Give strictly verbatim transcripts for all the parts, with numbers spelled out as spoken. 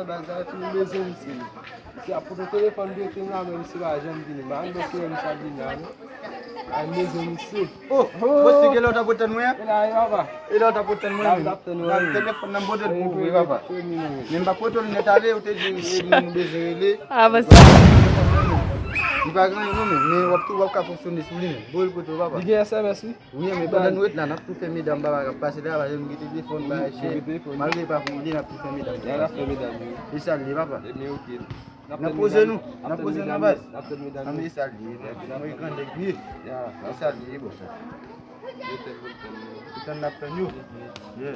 Bagay fini bezwen misye. Misye ap pote telefòn prete m la, men misye pa janm vini. M pa konn si misye ap vini la, non. Ay, bezwen misye. Oh, oh, Bossy, gen lè w t ap ret tann mwen, hein? E la, e papa. E lè w t ap ret tann mwen, men. Nan telefòn nan, m pote l pou ou, wi, papa. Men m pa pote l nèt ale, ou te di, e, nou bezwen rele. Avanse. Li pa gen anyen, non, men, men w ap tou, w ap ka fonksyone sou li, men. Voye l kote w, papa. Li gen S M S, wi. Wi, men pandan nou ret la, n ap tou fè medam baba k ap pase la, pa janm gen telefòn, pa chè. Malgre pa pou li, n ap tou fè medam. Ya, n ap fè medam, wi. E sa l ye, papa. Ebyen, oke. N ap poze nou, n ap poze nou nan baz. N ap tann medam. Nan men e sa l ye, men. Mwen grandèg li ye. Ya. E sa l ye, bòs. Tann n ap tann yo. Yeah.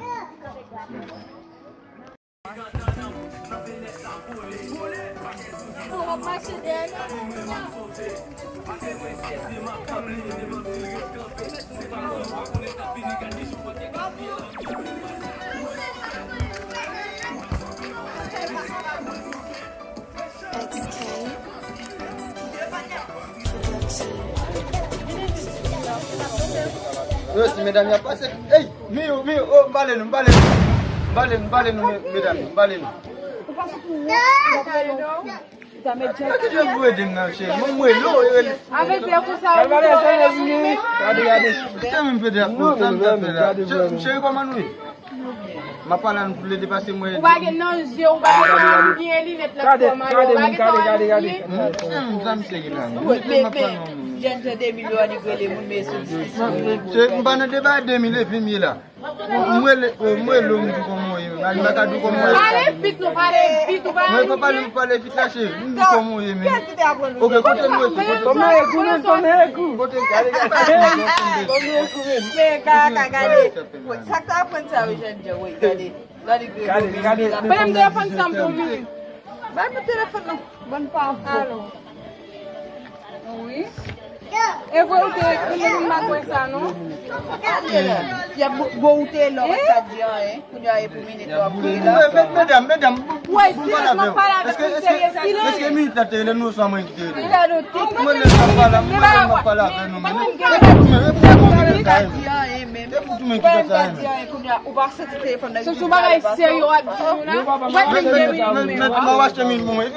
Yo, ti medam y ap pase. Ey, Miyo, Miyo, oh, m pale nou, m pale nou. M pale nou, m pale nou, me-, medam, m pale nou. Ou pa sou pou ou. Sa ki jan pou ede m nan, cheri? Mwen, mwen, lo, e, e. Avè di konsa, ou pale sa, mezanmi. Gade, gade. Se mwen, pede ap kontan, m ta fè la. Cheri, kòman nou ye? M ap pale a nou tou le de, pase mwen. Ou pa gen nan je, ou pa gen nan je, linèt la kòman yo, ou pa gen nan je. Hmm, sa misye gen la. Men, men, jèn jan de mil yo annik rele moun, men sou diskisyon. Cheri, m pa nan deba de mil e vin m ye la. Mwen le, mwen le, m di kòman w ye, men. Ann, m pa ka di w kòman w ye. Pale vit, non, pale vit, ou pale vit. Mwen pa pale, m pale vit la, cheri. M di kòman w ye, men. Oke, kote nou ye, kote? Kòman w ye, goumen, kòman w ye, gou? Kote, gade, gade, gade. Kòman w ye, goumen? Men, ka, ka, gade. Sa k ta aprann sa, wi, jèn jan, wi, gade. Gade, gade. Pran m telefòn sa m pou vini. Bay mwen telefòn nan. Bann pa vre. Alo. Wi. E vre ou te, ou te vin bat mwen sa, non? Y ap bo, bo ou te lò, pa t di anyen. Kounye a, e pou minit w ap kriye la. Men, men, medam, medam, pou, pou, pou pale avè w. Èske, èske, èske minit la te rele nou oswa mwen ki te rele? Mwen menm m ap pale, mwen menm m ap pale avè nou, men. E pou mwen, e pou mwen ki fè sa, e pou mwen ki fè sa, e. Kounye a, ou pa santi telefòn nan. Se sou bagay serye w ap di nou la. Ou pa t vin de minit, men. Mèt, mèt, mwen achte minit pou mwen.